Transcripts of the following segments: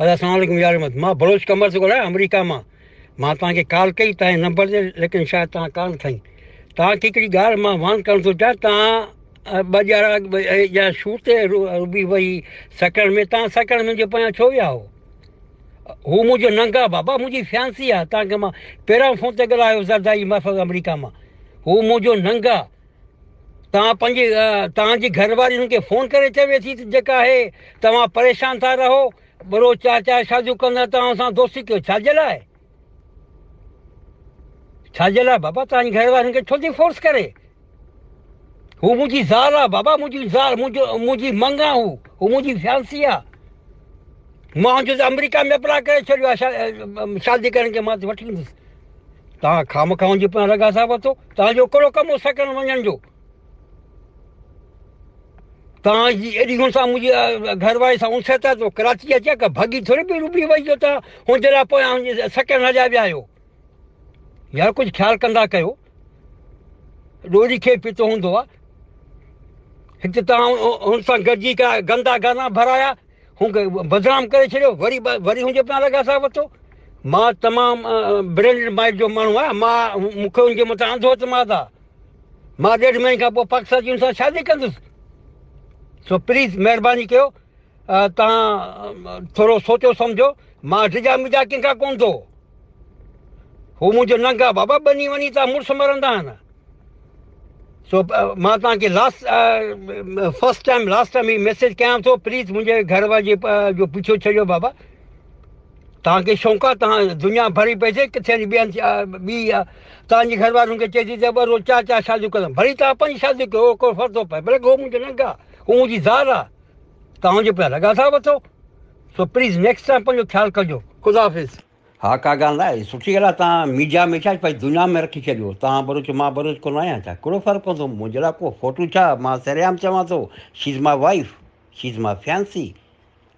ادا اسلام عليڪم يار احمد مان بلوچ قمر ٿو ڳالهايان آمريڪا مان مان توهان کي ڪال ڪئي توهان جي نمبر تي ليڪن شايد توهان ڪان کنئي توهان کي هڪڙي ڳالهه مان وارن ڪرڻ ٿو چاهيان توهان ٻه ڏيارا يا شو تي روبي وئي سڪرنڊ ۾ توهان سڪرنڊ منهنجي پويان ڇو ويا هو هو منهنجو ننگ آ بابا منهنجي فيانسي آ توهان کي مان پهريان فون تي ڳالهايو زرداري محفوظ آمريڪا مان هو منهنجو ننگ آ توهان پنهنجي توهان جي گهر واري هن کي فون ڪري چوي ٿي ته جيڪا آهي توهان پريشان ٿا رهو ٻه روز چار چار شاديون ڪندا توهان سان دوستي ڪيو ڇا جي لاء ڇا جي لاء بابا توهان جي گهر واري هن کي ڇو ٿي فورس ڪري هو منهنجي زال آ بابا منهنجي زال منهنجو منهنجي منگ آ هو هو منهنجي فيانسي آ مان جو آمريڪا ۾ اپلاء ڪري ڇڏيو آ شادي ڪرڻ کي مان وٺي ايندس توهان خامخواه هن جي پويان لڳا ٿا وتو توهان جو ڪهڙو ڪم هو سڪرنڊ وڃڻ جو توهان جي ايڏي هن سان منهنجي گهر واري سان انسيت آهي ته ڪراچي اچي ڪا ڀڳي ٿوري پئي روبي وئي جو توهان هن جي لاء پويان سڪرنڊ هليا ويا آهيو يار ڪجهه خيال ڪندا ڪيو ڏوري کي پيتو هوندو آهي هڪ ته توهان هن سان گڏجي ڪا گندا گانا ڀرايا هن کي بدنام ڪري ڇڏيو وري وري هن جي پويان لڳا ٿا وتو مان تمام برينڊ مائيڊ جو ماڻهو آهيان مان مونکي هن جي مٿان انڌو اعتماد آهي مان ڏيڍ مهيني کان پوء پاڪستان جي هن سان شادي ڪندس سو پليز مهرباني ڪيو توهان ٿورو سوچو سمجهو مان ڊڄا مجا ڪنهن کان ڪونه ٿو هو منهنجو ننگ آ بابا ٻني وڃي تان مڙس مرندا آهن سو مان توهان کي last first time last time هي ميسيج ڪيان ٿو پليز منهنجي گهر واري جي جو پڇو ڇڏيو بابا توهان کي شوق آ توهان دنيا ڀري پئي ٿي ڪٿي ٻين ٻي توهان جي گهر وارن کي چئي ٿي ته ٻه روز چار چار شاديون ڪندم ڀلي توهان پنج شاديون ڪيو ڪو فرق ٿو پئي ڀلي هو منهنجو ننگ آ هو منهنجي زال آ توهان جي پيا لڳا ٿا وٺو سو پليز نيڪسٽ ٽائم پنهنجو خيال ڪجو خدا حافظ. ها ڪا ڳالهه ناهي سٺي ڳالهه آهي توهان ميڊيا ۾ ڇا پنهنجي دنيا ۾ رکي ڇڏيو توهان بلوچ مان بلوچ ڪونه آهيان ڇا ڪهڙو فرق پوندو منهنجي لاء ڪو فوٽو ڇا مان سرعام چوان ٿو she is my wife she is my fiancee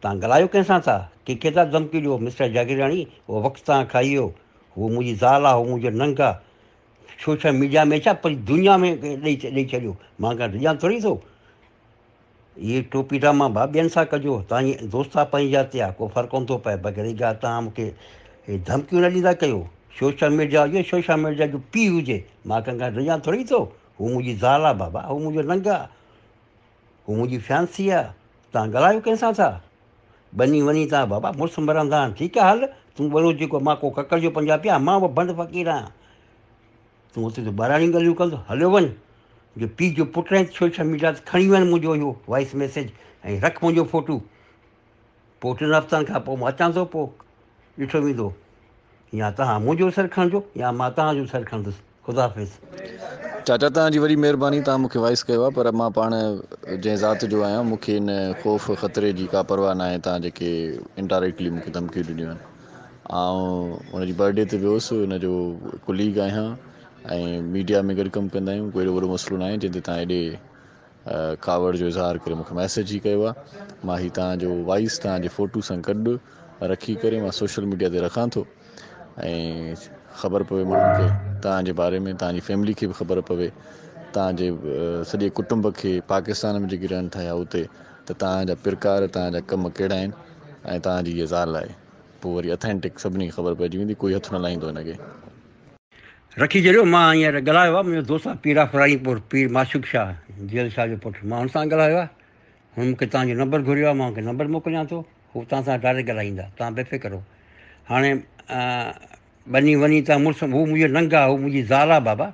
توهان ڳالهايو ڪنهن سان ٿا ڪنهن کي ٿا ڌمڪي ڏيو مسٽر جاگيراڻي اهو وقت توهان کائي ويو هو منهنجي زال آهي هو منهنجو ننگ آهي ڇو ڇا ميڊيا ۾ ڇا پنهنجي دنيا ۾ ڏئي ڏئي ڇڏيو مان ڪا ڊڄان ٿوري ٿو اهي ٽوپي ڊراما ڀاء ٻين سان ڪجو توهان جي دوست آ پنهنجي جاء تي آ ڪو فرق ڪونه ٿو پئي باقي رهي ڳالهه توهان مون کي اهي ڌمڪيون نه ڏيندا ڪيو سوشل ميڊيا هجي سوشل ميڊيا جو پيء هجي مان ڪنهن کان ڊڄان ٿوري ٿو هو منهنجي زال آ بابا هو منهنجو ننگ آ هو منهنجي فيانسي آ توهان ڳالهايو ڪنهن سان ٿا ٻني وڃي تان بابا مڙس مرندا آهن ٺيڪ آ هل تون ٻروچ جيڪو مان ڪو ڪڪڙ جو پنجابي آهيان مان به بنڊ فقير آهيان تون اتي ته ٻاراڻيون ڳالهيون ڪندو هليو وڃ جو پيء جو پٽ آهين سوشل ميڊيا تي کڻي وڃ منهنجو اهو وائس ميسيج ۽ رک منهنجو فوٽو پوء ٽن هفتن کان پوء مان اچان ٿو پوء ڏٺو ويندو يا توهان منهنجو سر کڻجو يا مان توهان جو سر کڻندس خدا حافظ. چاچا توهان جي وڏي مهرباني توهان مون کي وائس ڪيو آهي پر مان پاڻ جنهن ذات جو آهيان مون کي ان خوف خطري جي ڪا پرواهه ناهي توهان جيڪي انڊائريڪٽلي مون کي ڌمڪيون ڏنيون آهن آئون ان جي برٿ ڊي تي ويو هوس ان جو ڪليگ آهيان ۽ ميڊيا ۾ گڏ ڪم ڪندا آهيون ڪو ايڏو وڏو مسئلو ناهي جنهن تي توهان ايڏي ڪاوڙ جو اظهار ڪري مونکي ميسيج ئي ڪيو آهي مان هي توهان جو وائس توهان جي فوٽو سان گڏ رکي ڪري مان سوشل ميڊيا تي رکان ٿو ۽ خبر پوي ماڻهن کي توهان جي باري ۾ توهان جي فيملي کي به خبر پوي توهان جي سڄي ڪٽنب کي پاڪستان ۾ جيڪي رهن ٿا يا اتي ته توهان جا پرڪار توهان جا ڪم ڪهڙا آهن ۽ توهان جي هيء زال آهي پوء وري اٿينٽڪ سڀني کي خبر پئجي ويندي ڪوئي هٿ نه لائيندو هن کي. رکي ڇڏيو مان هينئر ڳالهايو آهي منهنجو دوست آهي پير آف راڻيپور پير معشوق شاهه جيئل شاهه جو پٽ مان هن سان ڳالهايو آهي هن مون کي توهان جو نمبر گهريو آهي مان هن کي نمبر موڪليان ٿو هو توهان سان ڊائريڪٽ ڳالهائيندا توهان بي فڪر رهو هاڻي ٻني وڃي توهان مڙس هو منهنجو ننگ آهي هو منهنجي زال آهي بابا.